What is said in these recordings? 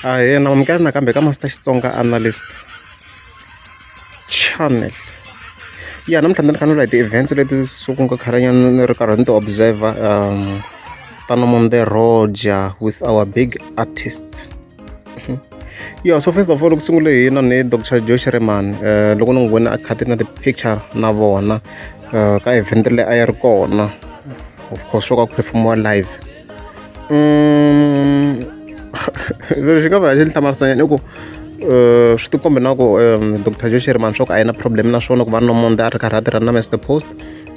Ahee na amukela nakambe ka Master Xitsonga Analyst Channel. Ya namuntlha ni kha ni vula hi ti-events leti suku nga khalenyana ni ri karhi ni ti observe-a ta Nomonde Roger with our big artists. Yeah, so first of all ku sungule hi na ni Doctor Joe Shirimani loko ni n'wi vona a kha na ti-picture na vona ka event leyi a yi ri kona of course swo ka ku perform-iwa live. Lexi nga va xi ni hlamarisanyana i ku swi tikomba na ku Doctor Joe Shirimani swa ku a yi na problem na swona ku va Nomonde a ri karhi a tirha na Mister Post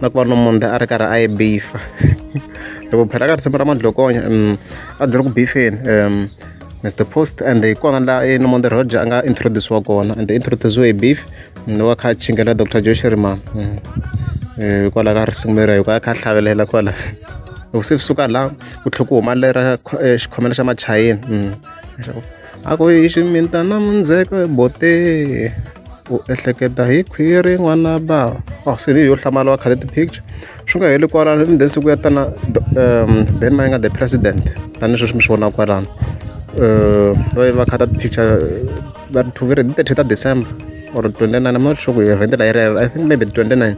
na ku va Nomonde a ri karhi a yi beef-a hi ku phela ka risimu ra Madlokonya a byi ri ku beef-eni Mister Post and hi kona la e Nomonde Roger a nga introduce-iwa kona and introduce-iwe hi beef loko a kha a chingela Doctor Joe Shirimani kwala ka risimu leriya hi ku a kha a hlavelela kwala loko se swi suka la ku tlhela ku huma lera xikhomela xa machayini a ku i ximintana mundzheko bote u ehleketa hi khwiri n'wana ba oh se ni yo hlamala va khale ti-picture swi nga heli kwalano and then siku ya tana Ben Mayengani the president tanihi sweswi mi swi vonaka kwalano va va khata ti-picture va ri two ti 30 ta December or 29 I'm not sure ku event la yi rero I think maybe 29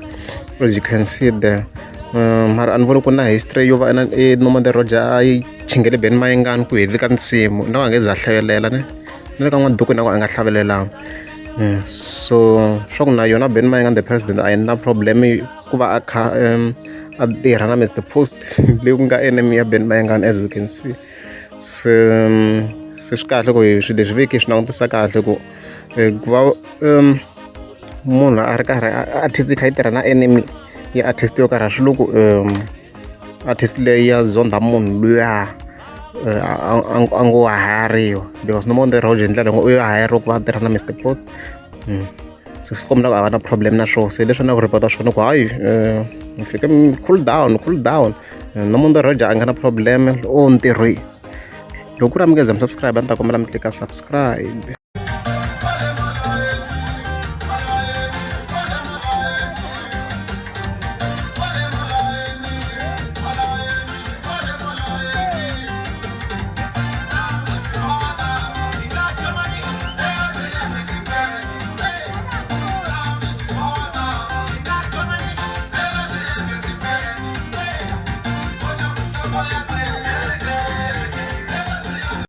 as you can see there. Mara a ni voni ku na history yo va na e Nomonde Roger a yi chingele Ben Mayengani ku heleli ka nsimu na va nge za hlavelela ne na le ka n'waduku na ku a nga hlavelelanga. So swa ku na yona Ben Mayengani the president a yi na problem ku va a kha a tirha na Mister Post leyi ku nga enemy ya Ben Mayengani as we can see. Se se swi kahle ku hi swilo leswi veke hi swi langutisa kahle ku ku va munhu a ri karhi artist yi kha yi tirha na enemy ya artist yo karhi a swi vuli ku artist leyi ya zondha munhu luya a ngo wa hayariwa because Nomonde Roger hi ndlela u yo hayariwa ku va a tirha na Mister Post. Se swi komba ku a va na problem na swona se leswi na ku report swona ku hayi mi fike mi cool down cool down Nomonde Roger a nga na problem o ntirhweni. Loko ku ri a mi nge za mi subscribe a ni ta kombela mi tlika subscribe.